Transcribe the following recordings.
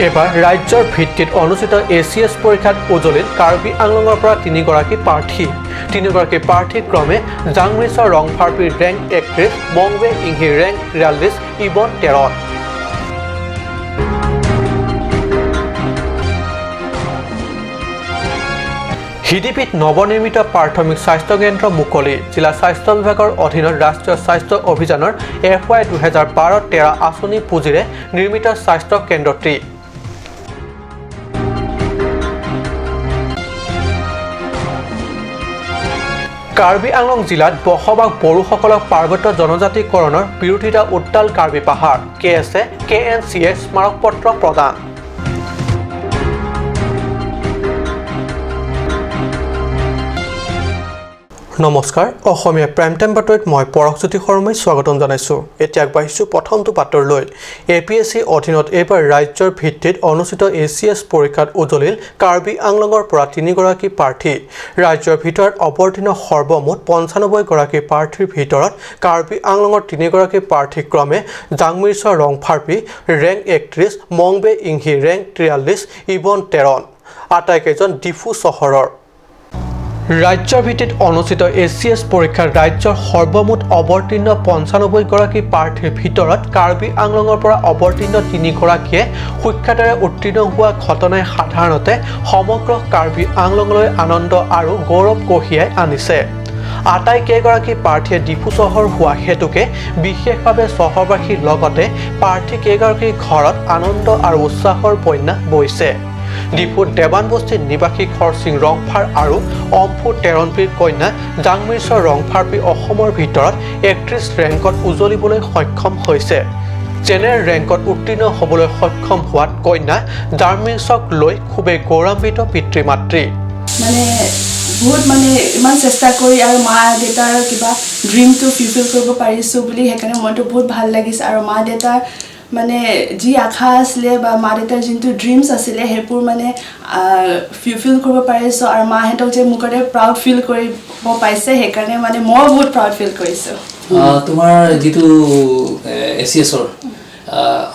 এইবাৰ ৰাজ্যৰ ভিত্তিত অনুষ্ঠিত এচিএছ পৰীক্ষাত উজলিল কাৰ্বি আংলঙৰ পৰা তিনিগৰাকী প্ৰাৰ্থী। তিনিগৰাকী প্ৰাৰ্থী ক্ৰমে জাংমিছৰ ৰংফাৰপিৰ ৰেংক 31, মংৱে ইংহিৰ ৰেংক 43, ইবন তেৰণ। হিডিপিত নৱনিৰ্মিত প্ৰাথমিক স্বাস্থ্য কেন্দ্ৰ মুকলি। জিলা স্বাস্থ্য বিভাগৰ অধীনত ৰাষ্ট্ৰীয় স্বাস্থ্য অভিযানৰ এফ ৱাই 2012-13 আঁচনি পুঁজিৰে নিৰ্মিত স্বাস্থ্য কেন্দ্ৰটি। কাৰ্বি আংলং জিলাত বসবাস বড়োসকলক পাৰ্বত্য জনজাতিকৰণৰ বিৰোধিতা উত্তাল কাৰ্বি পাহাৰ। কে এছ এ, কে এন চিয়ে স্মাৰকপত্ৰ প্ৰদান। নমস্কাৰ, অসমীয়া প্ৰাইম টাইম বাতৰিত মই পৰশজ্যোতি শৰ্মাই স্বাগতম জনাইছোঁ। এতিয়া আগবাঢ়িছোঁ প্ৰথমটো বাতৰিলৈ। এ পি এছ চি অধীনত এইবাৰ ৰাজ্যৰ ভিত্তিত অনুষ্ঠিত এ চি এছ পৰীক্ষাত উজলিল কাৰ্বি আংলঙৰ পৰা তিনিগৰাকী প্ৰাৰ্থী। ৰাজ্যৰ ভিতৰত অৱতীৰ্ণ সৰ্বমুঠ 95গৰাকী প্ৰাৰ্থীৰ ভিতৰত কাৰ্বি আংলঙৰ তিনিগৰাকী প্ৰাৰ্থী ক্ৰমে জাংমিৰছৰ ৰংফাৰপি ৰেংক 31, মংবে ইংহি ৰেংক 43, ইবন তেৰণ, আটাইকেইজন ডিফু চহৰৰ। ৰাজ্যৰ ভিত্তিত অনুষ্ঠিত এ চি এছ পৰীক্ষাত ৰাজ্যৰ সৰ্বমুঠ অৱতীৰ্ণ 95গৰাকী প্ৰাৰ্থীৰ ভিতৰত কাৰ্বি আংলঙৰ পৰা অৱতীৰ্ণ তিনিগৰাকীয়ে সুখ্যাতিৰে উত্তীৰ্ণ হোৱা ঘটনাই সাধাৰণতে সমগ্ৰ কাৰ্বি আংলঙলৈ আনন্দ আৰু গৌৰৱ কঢ়িয়াই আনিছে। আটাইকেইগৰাকী প্ৰাৰ্থীয়ে ডিফু চহৰ হোৱা হেতুকে বিশেষভাৱে চহৰবাসীৰ লগতে প্ৰাৰ্থীকেইগৰাকীৰ ঘৰত আনন্দ আৰু উৎসাহৰ বন্যা বৈছে। ডিফুত দেৱানবস্তিৰ নিবাসী খৰচিং ৰংফাৰ আৰু অম্ফু টেৰণপীৰ কন্যা জাংমিৰছৰ ৰংফাৰপি অসমৰ ভিতৰত 31 ৰেংকত উজলিবলৈ সক্ষম হৈছে। জেনেৰেল ৰেংকত উত্তীৰ্ণ হ'বলৈ সক্ষম হোৱাত কন্যা জাংমিৰছক লৈ খুবেই গৌৰৱান্বিত পিতৃ মাতৃ। মানে বহুত মানে ইমান চেষ্টা কৰি আৰু মা দেউতাৰ কিবা ড্ৰিমটো ফুলফিল কৰিব পাৰিছোঁ বুলি সেইকাৰণে মনটো বহুত ভাল লাগিছে। আৰু মা দেউতাৰ মানে যি আশা আছিলে বা মা দেউতাৰ যোনটো ড্ৰিমছ আছিলে, সেইবোৰ মানে ফুলফিল কৰিব পাৰিছোঁ। আৰু মাহঁতক যে মোৰ কাৰণে প্ৰাউড ফিল কৰিব পাইছে, সেইকাৰণে মানে ময়ো বহুত প্ৰাউড ফিল কৰিছোঁ। তোমাৰ যিটো এ চি এছৰ,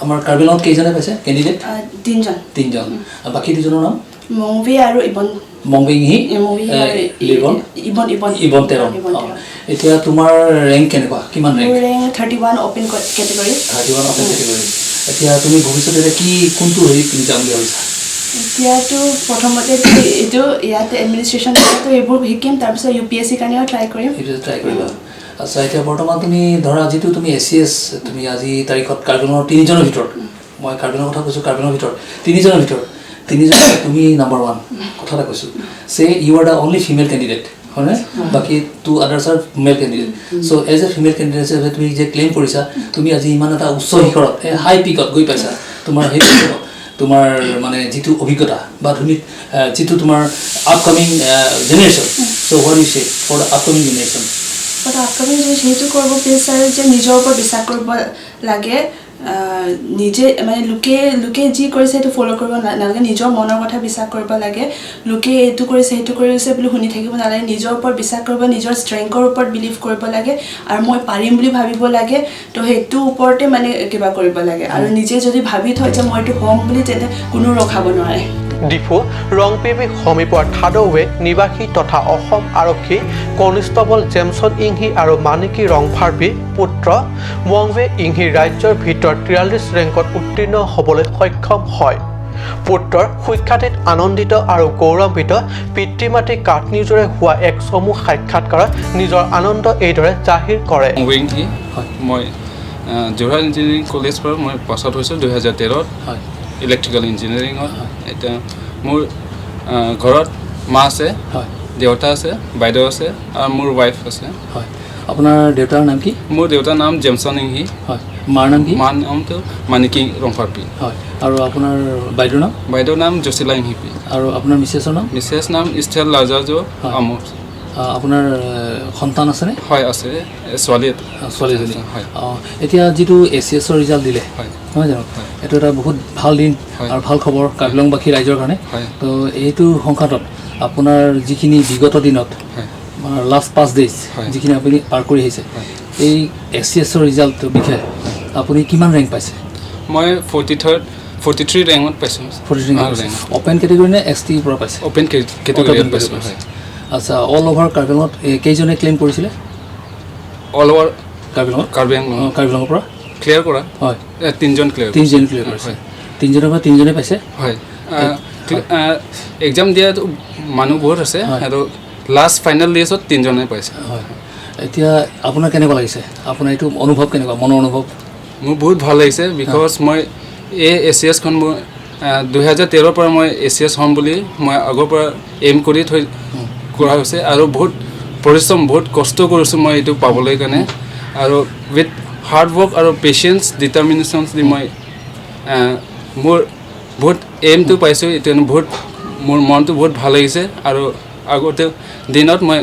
আমাৰ কাৰ্বি আংলঙত কেইজনে পাইছে কেণ্ডিডেট? তিনিজন। তিনিজন। বাকী দুজনৰ নাম? মংভি আৰু ইবন। মংবিংহি। মংভি আৰু লিবন। ইবন, ইবন। ইবন তেৰণ। ইবন। অঁ। এতিয়া তোমাৰ ৰেংক কেনেকুৱা, কিমান ৰেংক? মোৰ rank 31, open category. 31, open category. এতিয়া তুমি ভৱিষ্যতে এতিয়া কি, কোনটো হেৰিত তুমি যাম বুলি ভাবিছা? এতিয়াতো প্ৰথমতে এইটো ইয়াতে এডমিনিষ্ট্ৰেশ্যন এইবোৰ শিকিম, তাৰপিছত ইউ পি এছ চিৰ কাৰণেও ট্ৰাই কৰিম। সেইটো ট্ৰাই কৰিবা। আচ্ছা, এতিয়া বৰ্তমান তুমি ধৰা যিটো তুমি এ চি এছ, তুমি আজি তাৰিখত কাৰ্বি আংলঙৰ তিনিজনৰ ভিতৰত, মই কাৰ্বি আংলঙৰ কথা কৈছোঁ, কাৰ্বি আংলঙৰ ভিতৰত তিনিজনৰ ভিতৰত তিনিজনৰ তুমি নাম্বাৰ ওৱান। কথা এটা কৈছোঁ, say you are the only female candidate, হয়নে? বাকী two others are male candidate. So as a female candidate হিচাপে তুমি যে ক্লেইম কৰিছা, তুমি আজি ইমান এটা উচ্চ শিখৰত, এই হাই পিকত গৈ পাইছা, তোমাৰ সেইটো তোমাৰ মানে যিটো অভিজ্ঞতা বা তুমি যিটো তোমাৰ upcoming generation, so what you say for the upcoming generation? For upcoming সেইটো কৰিব বিচাৰোঁ যে নিজৰ ওপৰত বিশ্বাস কৰিব লাগে। নিজে মানে লোকে যি কৰিছে সেইটো ফ'ল' কৰিব নালাগে। নিজৰ মনৰ কথা বিশ্বাস কৰিব লাগে। লোকে এইটো কৰিছে, সেইটো কৰিছে বুলি শুনি থাকিব নালাগে। নিজৰ ওপৰত বিশ্বাস কৰিব, নিজৰ ষ্ট্ৰেংথৰ ওপৰত বিলিভ কৰিব লাগে আৰু মই পাৰিম বুলি ভাবিব লাগে। তো সেইটো ওপৰতে মানে কিবা কৰিব লাগে। আৰু নিজে যদি ভাবি থয় যে মই এইটো হ'ম বুলি, তেন্তে কোনো ৰখাব নোৱাৰে। ডিফু ৰংপিবি সমীপৰ থাদৱে নিবাসী তথা অসম আৰক্ষী কনিষ্টবল জেমছন ইংহি আৰু মানিকী ৰংফাৰপি পুত্ৰ মংৱে ইংহি ৰাজ্যৰ ভিতৰত 43 ৰেংকত উত্তীৰ্ণ হ'বলৈ সক্ষম হয়। পুত্ৰৰ সুখ্যাতিত আনন্দিত আৰু গৌৰৱান্বিত পিতৃ মাতৃ কাঠ নিউজৰে হোৱা এক চমু সাক্ষাৎকাৰত নিজৰ আনন্দ এইদৰে জাহিৰ কৰে। ৱেংহি। মই যোৰহাট ইঞ্জিনিয়াৰিং কলেজৰ পৰা মই পাছ আউট হৈছোঁ 2013ত ইলেক্ট্ৰিকেল ইঞ্জিনিয়াৰিঙত। এতিয়া মোৰ ঘৰত মা আছে, দেউতা আছে, বাইদেউ আছে আৰু মোৰ ৱাইফ আছে। হয়, আপোনাৰ দেউতাৰ নাম কি? মোৰ দেউতাৰ নাম জেমছন ইংহি। হয়, মাৰ নাম কি? মাৰ নামটো মানিকী ৰংফাৰপি। হয়, আৰু আপোনাৰ বাইদেউৰ নাম? বাইদেউৰ নাম জচিলা ইংহিপি। আৰু আপোনাৰ মিছেছৰ নাম? মিছেছ নাম ইষ্টেল লাজাজো আমো। আপোনাৰ সন্তান আছেনে? হয়, আছে, ছোৱালী এটা। ছোৱালীজনী। হয়। অঁ, এতিয়া যিটো এ চি এছৰ ৰিজাল্ট দিলে, হয়। নহয় জানো? এইটো এটা বহুত ভাল দিন আৰু ভাল খবৰ কাৰ্বি আংলংবাসী ৰাইজৰ কাৰণে। হয়। তো এইটো সংখ্যাটোত আপোনাৰ যিখিনি বিগত দিনত লাষ্ট 5 ডেইজ যিখিনি আপুনি পাৰ কৰি আহিছে, এই এ চি এছৰ ৰিজাল্টটোৰ বিষয়ে আপুনি কিমান ৰেংক পাইছে? মই 43rd, 43 ৰেংকত পাইছোঁ। 43। অ'পেন কেটেগৰী নে এছ টিৰ পৰা পাইছে? অ'পেন কেটেগৰীত পাইছোঁ, হয়। আচ্ছা, অল অভাৰ কাৰ্বি আংলঙত কেইজনে ক্লেইম কৰিছিলে? অল অভাৰ কাৰ্বি আংলঙত, কাৰ্বি আংলং, কাৰ্বি আংলঙৰ পৰা ক্লিয়াৰ কৰা, হয়, 3জন ক্লিয়াৰ। 3জন ক্লিয়াৰ কৰিছে। 3জনৰ পৰা 3জনে পাইছে? হয়, এক্সাম দিয়াটো মানুহ বহুত আছে আৰু লাষ্ট ফাইনেল লিষ্টত 3জনে পাইছে। হয়। এতিয়া আপোনাৰ কেনেকুৱা লাগিছে? আপোনাৰ এইটো অনুভৱ কেনেকুৱা, মনৰ অনুভৱ? মোৰ বহুত ভাল লাগিছে, because মই এই এ চি এছখন মোৰ 2013ৰ পৰা মই এ চি এছ হ'ম বুলি মই আগৰ পৰা এইম কৰি থৈ কৰা হৈছে আৰু বহুত পৰিশ্ৰম, বহুত কষ্ট কৰিছোঁ মই এইটো পাবলৈ কাৰণে। আৰু উইথ হাৰ্ড ৱৰ্ক আৰু পেচেঞ্চ, ডিটাৰমিনেশ্যনছ দি মই মোৰ বহুত এইমটো পাইছোঁ। এইটো বহুত মোৰ মনটো বহুত ভাল লাগিছে আৰু আগতে দিনত মই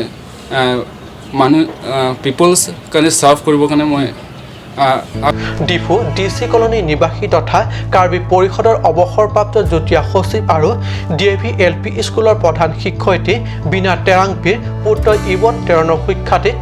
মানুহ পিপলছ কাৰণে ছাৰ্ভ কৰিবৰ কাৰণে মই ডিফু ডি চি কলনী নিবাসী তথা কাৰ্বি পৰিষদৰ অৱসৰপ্ৰাপ্ত যুটীয়া সচিব আৰু D A V L P স্কুলৰ প্ৰধান শিক্ষয়িত্ৰী বীণা টেৰাংপিৰ পুত্ৰ ইবন টেৰণৰ সুখ্যাতিত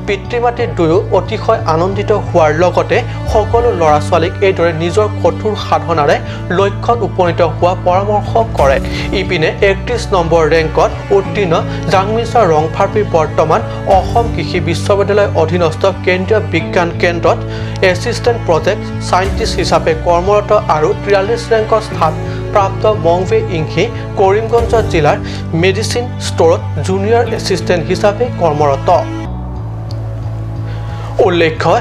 পিতৃ মাতৃ দুয়ো অতিশয় আনন্দিত হোৱাৰ লগতে সকলো ল'ৰা ছোৱালীক এইদৰে নিজৰ কঠোৰ সাধনাৰে লক্ষ্যত উপনীত হোৱা পৰামৰ্শ কৰে। ইপিনে 31 নম্বৰ ৰেংকত উত্তীৰ্ণ জাংমিছা ৰংফাৰ্পি বৰ্তমান অসম কৃষি বিশ্ববিদ্যালয়ৰ অধীনস্থ কেন্দ্ৰীয় বিজ্ঞান কেন্দ্ৰত এছিষ্টেণ্ট প্ৰজেক্ট চাইণ্টিষ্ট হিচাপে কৰ্মৰত আৰু 43 ৰেংকৰ স্থান প্ৰাপ্ত মংৱে ইংহি কৰিমগঞ্জ জিলাৰ মেডিচিন ষ্ট'ৰত জুনিয়ৰ এছিষ্টেণ্ট হিচাপে কৰ্মৰত। উল্লেখ্য,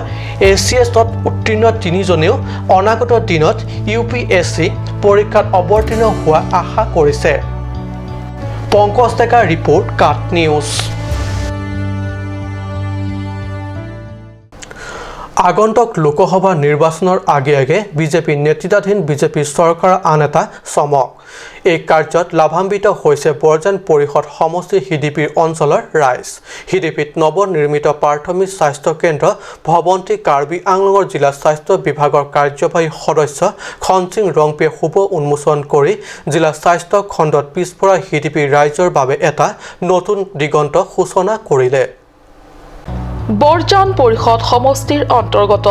এ চি এছত উত্তীৰ্ণ 3জনেও অনাগত দিনত ইউ পি এছ চি পৰীক্ষাত অৱতীৰ্ণ হোৱা আশা কৰিছে। পংকজ ডেকা ৰিপৰ্ট, কাট নিউজ। আগন্তুক লোকসভা নিৰ্বাচনৰ আগে আগে বিজেপি নেতৃত্বাধীন বিজেপি চৰকাৰৰ আন এটা চমক। এই কাৰ্যত লাভান্বিত হৈছে বৰজান পৰিষদ সমষ্টিৰ হিডিপিৰ অঞ্চলৰ ৰাইজ। হিডিপিত নৱনিৰ্মিত প্ৰাথমিক স্বাস্থ্য কেন্দ্ৰ ভৱনটি কাৰ্বি আংলঙৰ জিলা স্বাস্থ্য বিভাগৰ কাৰ্যবাহী সদস্য খনসিং ৰংপিয়ে শুভ উন্মোচন কৰি জিলা স্বাস্থ্য খণ্ডত পিছপৰা হিডিপি ৰাইজৰ বাবে এটা নতুন দিগন্ত সূচনা কৰিলে। বৰজান পৰিষদ সমষ্টিৰ অন্তৰ্গত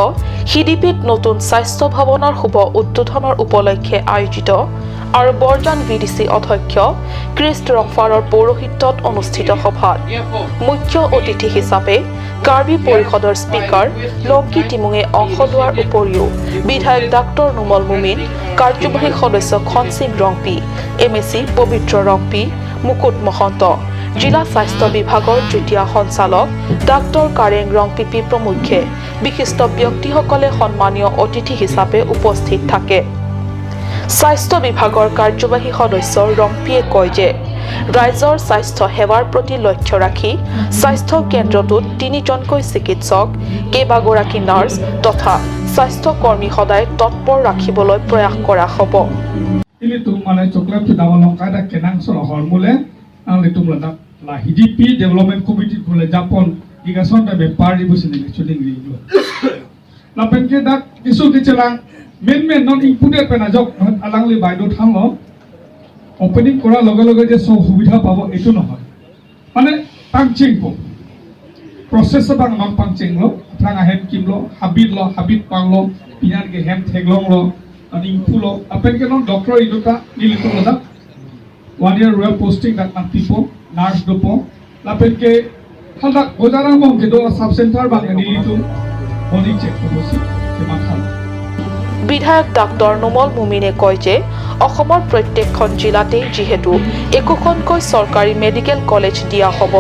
হিডিপিত নতুন স্বাস্থ্য ভৱনৰ শুভ উদ্বোধনৰ উপলক্ষে আয়োজিত আৰু বৰজান ভি ডি চি অধ্যক্ষ ক্ৰিষ্ট ৰংফাৰৰ পৌৰোহিত্যত অনুষ্ঠিত সভাত মুখ্য অতিথি হিচাপে কাৰ্বি পৰিষদৰ স্পীকাৰ লংকি টিমুঙে অংশ লোৱাৰ উপৰিও বিধায়ক ডাক্তৰ নোমল মুমিন, কাৰ্যবাহী সদস্য খনসিং ৰংপি, এম এ চি পবিত্ৰ ৰংপি, মুকুট মহন্ত, জিলা স্বাস্থ্য বিভাগৰ যুটীয়া সঞ্চালক ডাক্তৰ কাৰেং ৰংপিপি প্ৰমুখ্যে বিশিষ্ট ব্যক্তিসকলে সন্মানীয় অতিথি হিচাপে উপস্থিত থাকে। স্বাস্থ্য বিভাগৰ কাৰ্যবাহী সদস্য ৰংপিয়ে কয় যে ৰাইজৰ স্বাস্থ্য সেৱাৰ প্ৰতি লক্ষ্য ৰাখি স্বাস্থ্য কেন্দ্ৰটোত 3জনকৈ চিকিৎসক, কেইবাগৰাকী নাৰ্ছ তথা স্বাস্থ্যকৰ্মী সদায় তৎপৰ ৰাখিবলৈ প্ৰয়াস কৰা হ'ব। La HDP Development Committee kule Japon igason da be party bu sini chuning ri lo la pen ke dak isu ke chelang men men non included pena jok alang li bai do thang lo opening kora loge loge je sob সুবিধা পাব এইটো নহয়, মানে পাংচিং po process bang non pangching lo thang hem kim lo habit lo habit pang lo pinan ke hem theglong lo aning phu lo apen ke non doctor iduta nilitu lo da 1 year royal posting that man people nurse dopo lapen ke halda gojara mong ke do sub center bang nilitu body check kobosi ke makhal। বিধায়ক doctor Nomal মুমিনে কয় যে অসমৰ প্ৰত্যেকখন জিলাতেই যিহেতু একোখনকৈ চৰকাৰী medical college দিয়া হ'ব,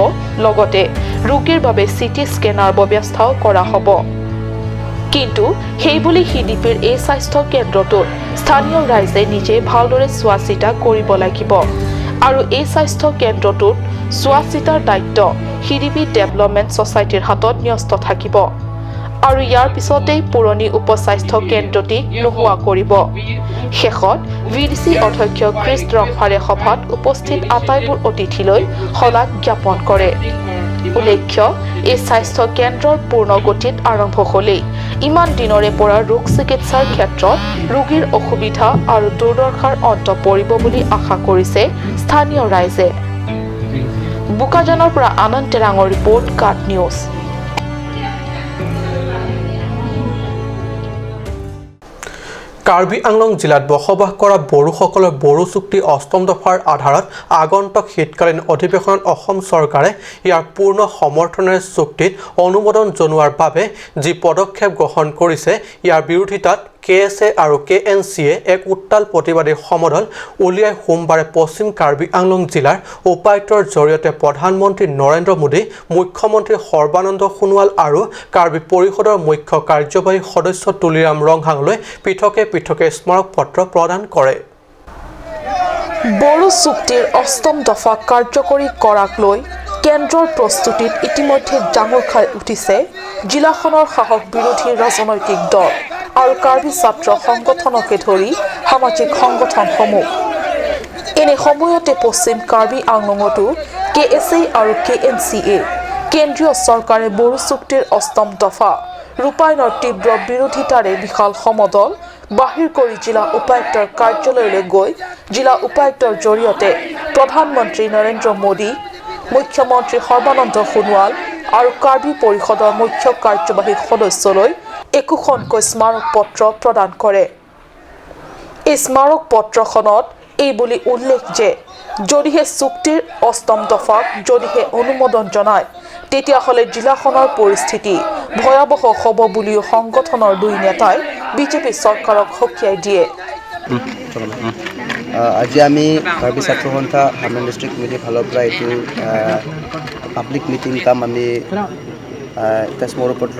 লগতে ৰোগীৰ বাবে চিটি স্কেনাৰ ব্যৱস্থাও কৰা হ'ব। কিন্তু সেইবুলি হিডিপিৰ এই স্বাস্থ্য কেন্দ্ৰটোত স্থানীয় ৰাইজে নিজে ভালদৰে চোৱা চিতা কৰিব লাগিব আৰু এই স্বাস্থ্য কেন্দ্ৰটোত চোৱা চিতাৰ দায়িত্ব হিডিপি ডেভেলপমেণ্ট ছ'চাইটিৰ হাতত ন্যস্ত থাকিব আৰু ইয়াৰ পিছতেই পুৰণি উপস্বাস্থ্য কেন্দ্ৰটি নোহোৱা কৰিব। শেষত ভি ডি চি অধ্যক্ষ ক্ৰিষ্ট ৰংফাৰে সভাত উপস্থিত আটাইবোৰ অতিথিলৈ শলাগ জ্ঞাপন কৰে। উল্লেখ্য, এই স্বাস্থ্য কেন্দ্ৰৰ পূৰ্ণ গতিত আৰম্ভ হ'লেই ইমান দিনৰে পৰা ৰোগ চিকিৎসাৰ ক্ষেত্ৰত ৰোগীৰ অসুবিধা আৰু দুৰ্দশাৰ অন্ত পৰিব বুলি আশা কৰিছে স্থানীয় ৰাইজে। বোকাজানৰ পৰা আনন্দ তেৰাঙৰ ৰিপৰ্ট, কাট নিউজ। কাৰ্বি আংলং জিলাত বসবাস কৰা বড়োসকলৰ বড়ো চুক্তি অষ্টম দফাৰ আধাৰত আগন্তুক শীতকালীন অধিৱেশনত অসম চৰকাৰে ইয়াৰ পূৰ্ণ সমৰ্থনেৰে চুক্তিত অনুমোদন জনোৱাৰ বাবে যি পদক্ষেপ গ্ৰহণ কৰিছে ইয়াৰ বিৰোধিতাত কে এছ এ আৰু কে এন চিয়ে এক উত্তাল প্ৰতিবাদী সমদল উলিয়াই সোমবাৰে পশ্চিম কাৰ্বি আংলং জিলাৰ উপায়ুক্তৰ জৰিয়তে প্ৰধানমন্ত্ৰী নৰেন্দ্ৰ মোদী, মুখ্যমন্ত্ৰী সৰ্বানন্দ সোণোৱাল আৰু কাৰ্বি পৰিষদৰ মুখ্য কাৰ্যবাহী সদস্য তুলিৰাম ৰংহাংলৈ পৃথকে পৃথকে স্মাৰক পত্ৰ প্ৰদান কৰে। বড়ো চুক্তিৰ অষ্টম দফা কাৰ্যকৰী কৰাক লৈ কেন্দ্ৰৰ প্ৰস্তুতিত ইতিমধ্যে জাঙুৰ খাই উঠিছে জিলাখনৰ শাসক বিৰোধী ৰাজনৈতিক দল আৰু কাৰ্বি ছাত্ৰ সংগঠনকে ধৰি সামাজিক সংগঠনসমূহ। এনে সময়তে পশ্চিম কাৰ্বি আংলঙতো কে এছ এ আৰু কে এন চি এ কেন্দ্ৰীয় চৰকাৰে বড়ো চুক্তিৰ অষ্টম দফা ৰূপায়ণৰ তীব্ৰ বিৰোধিতাৰে বিশাল সমদল বাহিৰ কৰি জিলা উপায়ুক্তৰ কাৰ্যালয়লৈ গৈ জিলা উপায়ুক্তৰ জৰিয়তে প্ৰধানমন্ত্ৰী নৰেন্দ্ৰ মোদী, মুখ্যমন্ত্ৰী সৰ্বানন্দ সোণোৱাল আৰু কাৰ্বি পৰিষদৰ মুখ্য কাৰ্যবাহী সদস্যলৈ একোখনকৈ স্মাৰক পত্ৰ প্ৰদান কৰে। এই স্মাৰক পত্ৰখনত এই বুলি উল্লেখ যে যদিহে চুক্তিৰ অষ্টম দফাক যদিহে অনুমোদন জনায় তেতিয়াহ'লে জিলাখনৰ পৰিস্থিতি ভয়াৱহ হ'ব বুলিও সংগঠনৰ দুই নেতাই বিজেপি চৰকাৰক সকীয়াই দিয়ে। আজি আমি কাৰ্বি ছাত্ৰ সন্থা হামলাং ডিষ্ট্ৰিক্ট কমিটিৰ ফালৰ পৰা এইটো পাব্লিক মিটিং কাম আমি এটা স্মাৰকপত্ৰ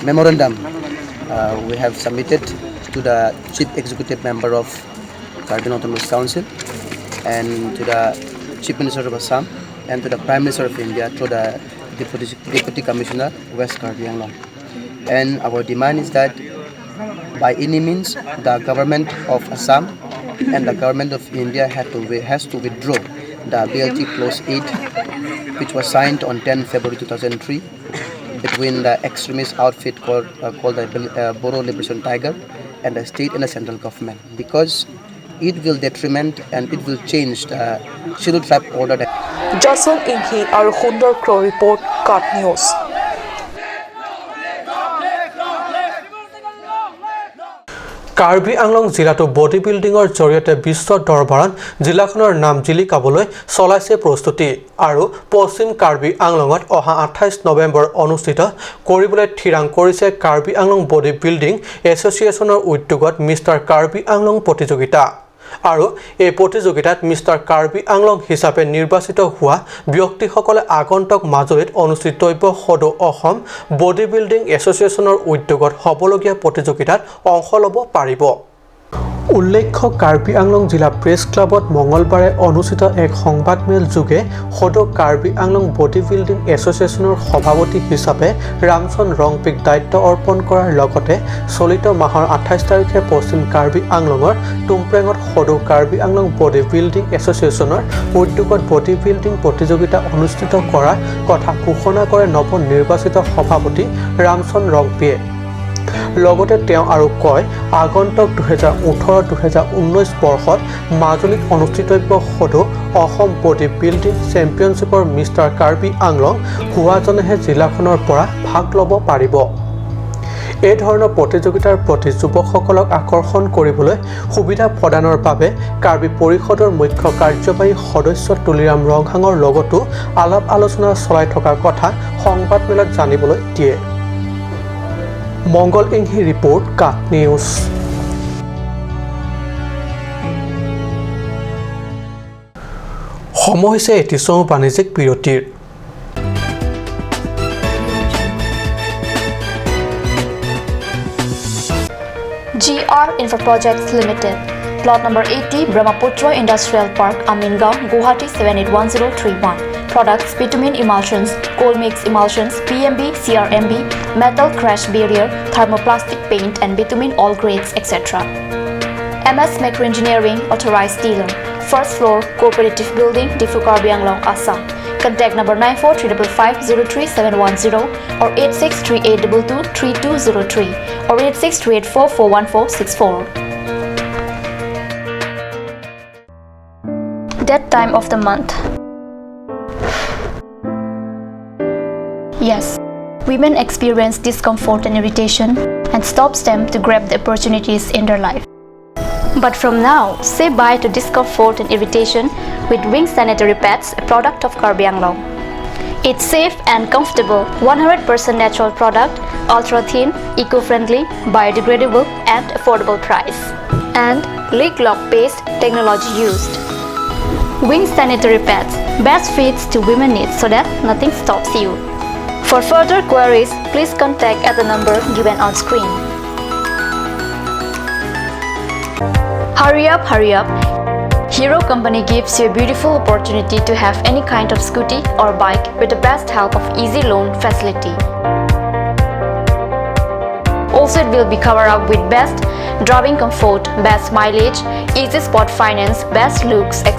memorandum we have submitted to the Chief Executive Member of Karbi Autonomous Council and to the Chief Minister of Assam and to the Prime Minister of India through the Deputy Commissioner West Karbi Anglong. And our demand is that by any means the government of Assam and the government of India has to withdraw the BLT Clause 8, which was signed on 10 February 2003 between the extremist outfit called the Bodo Liberation Tiger and the state and the central government, because it will detriment and it will change the scheduled tribe order. Jason Inghi আৰু সুন্দৰ ক্ৰ' report, কাট news. Karbi Anglong জিলাটো body বিল্ডিঙৰ জৰিয়তে বিশ্ব দৰবাৰত জিলাখনৰ নাম জিলিকাবলৈ চলাইছে প্ৰস্তুতি আৰু পশ্চিম কাৰ্বি আংলঙত অহা 28 নৱেম্বৰ অনুষ্ঠিত কৰিবলৈ থিৰাং কৰিছে কাৰ্বি আংলং বডি বিল্ডিং এছ'চিয়েশ্যনৰ উদ্যোগত মিষ্টাৰ কাৰ্বি আংলং প্ৰতিযোগিতা। আৰু এই প্ৰতিযোগিতাত মিষ্টাৰ কাৰ্বি আংলং হিচাপে নিৰ্বাচিত হোৱা ব্যক্তিসকলে আগন্তুক মাজুলীত অনুষ্ঠিতব্য সদৌ অসম বডি বিল্ডিং এছ'চিয়েশ্যনৰ উদ্যোগত হ'বলগীয়া প্ৰতিযোগিতাত অংশ ল'ব পাৰিব। উল্লেখ্য, কাৰ্বি আংলং জিলা প্ৰেছ ক্লাবত মঙলবাৰে অনুষ্ঠিত এক সংবাদমেল যোগে সদৌ কাৰ্বি আংলং বডি বিল্ডিং এছ'চিয়েশ্যনৰ সভাপতি হিচাপে ৰামচন্দ্ৰ ৰংপিক দায়িত্ব অৰ্পণ কৰাৰ লগতে চলিত মাহৰ 28 তাৰিখে পশ্চিম কাৰ্বি আংলঙৰ টুমপ্ৰেঙত সদৌ কাৰ্বি আংলং বডি বিল্ডিং এছ'চিয়েশ্যনৰ উদ্যোগত বডি বিল্ডিং প্ৰতিযোগিতা অনুষ্ঠিত কৰাৰ কথা ঘোষণা কৰে নৱনিৰ্বাচিত সভাপতি ৰামচন্দ্ৰ ৰংপিয়ে। লগতে তেওঁ আৰু কয়, আগন্তুক 2018-2019 বৰ্ষত মাজুলীত অনুষ্ঠিতব্য সদৌ অসম বডি বিল্ডিং চেম্পিয়নশ্বিপৰ মিষ্টাৰ কাৰ্বি আংলং হোৱাজনেহে জিলাখনৰ পৰা ভাগ ল'ব পাৰিব। এই ধৰণৰ প্ৰতিযোগিতাৰ প্ৰতি যুৱকসকলক আকৰ্ষণ কৰিবলৈ সুবিধা প্ৰদানৰ বাবে কাৰ্বি পৰিষদৰ মুখ্য কাৰ্যবাহী সদস্য তুলিৰাম ৰংহাঙৰ লগতো আলাপ আলোচনা চলাই থকাৰ কথা সংবাদমেলত জানিবলৈ দিয়ে। মংগল ইংহি ৰিপৰ্ট, কাট নিউজ। সময় হৈছে এটি চমু বাণিজ্যিক বিৰতিৰ। GR Infra Projects Limited, Plot number 80, Brahmaputra Industrial Park, Amingaon, Guwahati 781031. Products: bitumen emulsions, coal mix emulsions, PMB, CRMB, metal crash barrier, thermoplastic paint and bitumen all grades, etc. MS Macro Engineering, authorized dealer. First floor, Cooperative Building, Diphu Karbi Anglong, Assam. Contact number 9435503710 or 8638223203 or 8638441464. That time of the month. Yes, women experience discomfort and irritation, and and stops them to grab the opportunities in their life. But from now, say bye to discomfort and irritation with Wings Sanitary Pads, a product of Karbi Anglong. It's safe and comfortable, 100% natural product, ultra thin, eco-friendly, biodegradable and affordable price. And leak lock based technology used. Wings Sanitary Pads, best fits to women needs so that nothing stops you. For further queries, please contact at the number given on screen. Hurry up, hurry up. Hero Company gives you a beautiful opportunity to have any kind of scooty or bike with the best help of easy loan facility. Also, it will be covered up with best driving comfort, best mileage, easy spot finance, best looks, etc.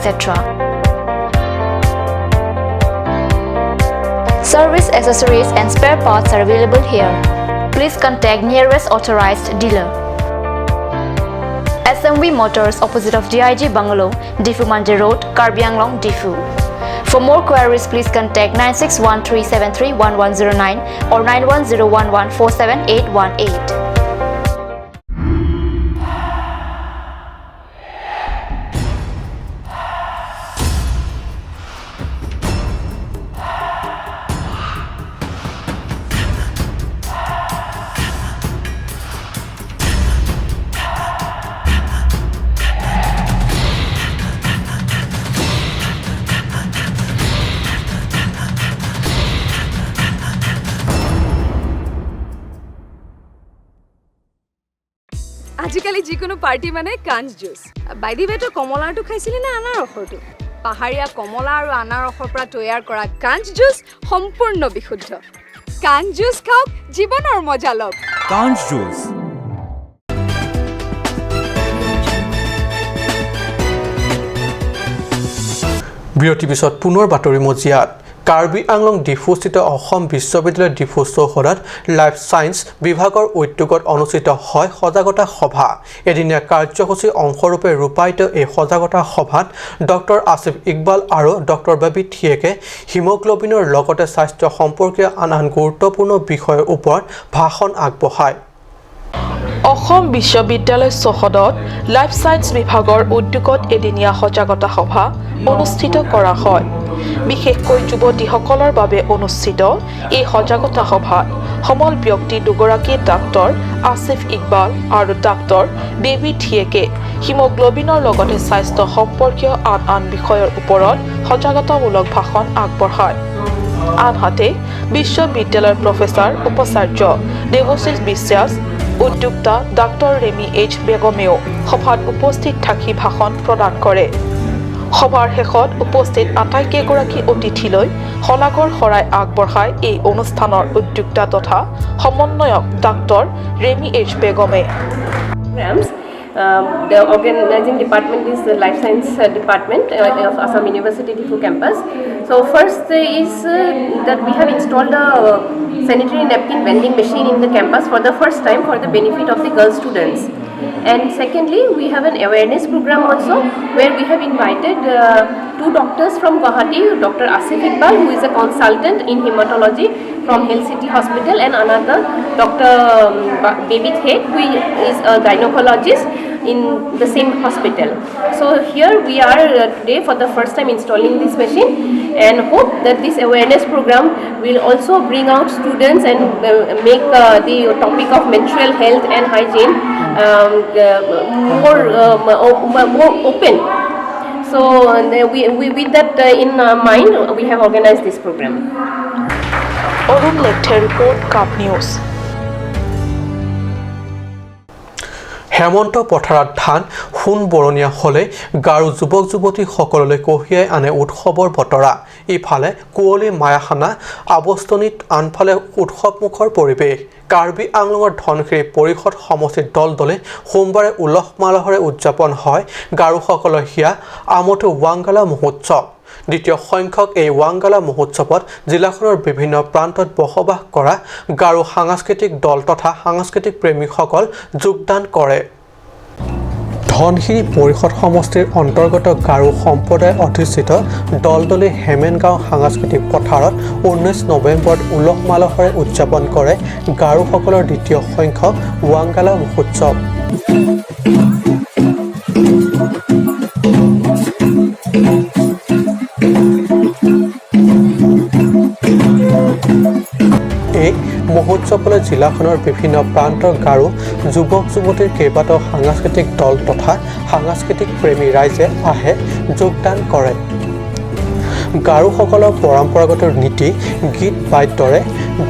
Service accessories and spare parts are available here. Please contact nearest authorized dealer. SMV Motors, opposite of DIG Bungalow, Diphu Mandir Road, Karbi Anglong, Diphu. For more queries, please contact 9613731109 or 9101147818. আজিকালি যিকোনো party মানে কাঞ্চ juice. By the ৱে, তই কমলাৰটো খাইছিলি নে আনাৰসৰটো? পাহাৰীয়া কমলা আৰু আনাৰসৰ পৰা তৈয়াৰ কৰা কাঞ্চ জুচ সম্পূৰ্ণ বিশুদ্ধ। কাঞ্চ জুচ খাওক, জীৱনৰ মজা লওক। কাঞ্চ জুচ। বিৰতিৰ পিছত পুনৰ বাতৰি মজিয়াত। কাৰ্বি আংলং ডিফুস্থিত অসম বিশ্ববিদ্যালয়ৰ ডিফু চৌহদত লাইফ ছায়েন্স বিভাগৰ উদ্যোগত অনুষ্ঠিত হয় সজাগতা সভা। এদিনীয়া কাৰ্যসূচীৰ অংশৰূপে ৰূপায়িত এই সজাগতা সভাত ডক্টৰ আসিফ ইকবাল আৰু ডক্টৰ বেবী থিয়েকে হিমগ্ল'বিনৰ লগতে স্বাস্থ্য সম্পৰ্কীয় আন আন গুৰুত্বপূৰ্ণ বিষয়ৰ ওপৰত ভাষণ আগবঢ়ায়। অসম বিশ্ববিদ্যালয় চৌহদত লাইফ ছায়েন্স বিভাগৰ উদ্যোগত এদিনীয়া সজাগতা সভা অনুষ্ঠিত কৰা হয়। বিশেষকৈ যুৱতীসকলৰ বাবে অনুষ্ঠিত এই সজাগতা সভাত সমল ব্যক্তি দুগৰাকী ডাক্তৰ আসিফ ইকবাল আৰু ডাক্তৰ বেবী থিয়েকে হিমগ্ল'বিনৰ লগতে স্বাস্থ্য সম্পৰ্কীয় আন আন বিষয়ৰ ওপৰত সজাগতামূলক ভাষণ আগবঢ়ায়। আনহাতে বিশ্ববিদ্যালয়ৰ প্ৰফেচাৰ উপাচাৰ্য দেৱশীষ বিশ্বাস, উদ্যোক্তা ডাক্তৰ ৰেমি এইচ বেগমেও সভাত উপস্থিত থাকি ভাষণ প্ৰদান কৰে। সভাৰ শেষত উপস্থিত আটাইকেইগৰাকী অতিথিলৈ শলাগৰ শৰাই আগবঢ়ায় এই অনুষ্ঠানৰ উদ্যোক্তা তথা সমন্বয়ক ডাক্তৰ ৰেমি এইচ বেগমে। The organizing department is the Life Science Department of Assam University Diphu campus. So first is that we have installed a sanitary napkin vending machine in the campus for the first time for the benefit of the girl students. And secondly, we have an awareness program also where we have invited two doctors from Guwahati, Dr. Asif Iqbal, who is a consultant in hematology from Hill City Hospital, and another Dr. Baby Thek, who is a gynecologist in the same hospital. So here we are today for the first time installing this machine, and hope that this awareness program will also bring out students and make the topic of menstrual health and hygiene more open. So we with that in mind, we have organized this program. Arun Lekthe report, Cup News. হেমন্ত পথাৰত ধান সোণ বৰণীয়া হ'লে গাৰো যুৱক যুৱতীসকললৈ কঢ়িয়াই আনে উৎসৱৰ বতৰা। ইফালে কুঁৱলী মায়াসানা আৱষ্টনীত, আনফালে উৎসৱমুখৰ পৰিৱেশ। কাৰ্বি আংলঙৰ ধনশিৰি পৰিষদ সমষ্টিৰ দল দলে সোমবাৰে উলহ মালহেৰে উদযাপন হয় গাৰোসকলৰ হিয়া আমঠু ৱাংগালা মহোৎসৱ। দ্বিতীয় সংখ্যক এই ৱাংগালা মহোৎসৱত জিলাখনৰ বিভিন্ন প্ৰান্তত বসবাস কৰা গাৰো সাংস্কৃতিক দল তথা সাংস্কৃতিক প্ৰেমীসকল যোগদান কৰে। ধনশিৰি পৰিষদ সমষ্টিৰ অন্তৰ্গত গাৰো সম্প্ৰদায় অধ্যুষিত দলদলি হেমেনগাঁও সাংস্কৃতিক পথাৰত 19 নৱেম্বৰত উলহ মালহেৰে উদযাপন কৰে গাৰোসকলৰ দ্বিতীয় সংখ্যক ৱাংগালা মহোৎসৱ। এই মহোৎসৱলৈ জিলাখনৰ বিভিন্ন প্ৰান্তৰ গাৰো যুৱক যুৱতীৰ কেইবাটাও সাংস্কৃতিক দল তথা সাংস্কৃতিক প্ৰেমী ৰাইজে আহে যোগদান কৰে। গাৰোসকলৰ পৰম্পৰাগত নীতি গীত বাদ্যৰে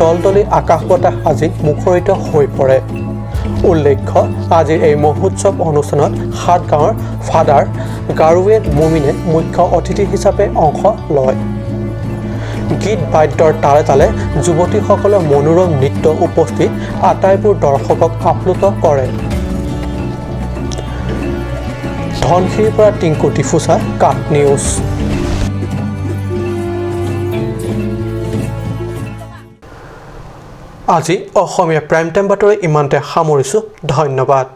দলদলি আকাশ বতাহ আজি মুখৰিত হৈ পৰে। উল্লেখ্য, আজিৰ এই মহোৎসৱ অনুষ্ঠানত সাতগাঁৱৰ ফাদাৰ গাৰোৱে মুমিনে মুখ্য অতিথি হিচাপে অংশ লয়। গীত বাদ্যৰ তালে তালে যুৱতীসকলৰ মনোৰম নৃত্য উপস্থিত আটাইবোৰ দৰ্শকক আপ্লুত কৰে। ধনশিৰিৰ পৰা টিংকু ডিফুচা, কাট নিউজ। আজি অসমীয়া প্ৰাইম টাইম বাতৰি ইমানতে সামৰিছোঁ। ধন্যবাদ।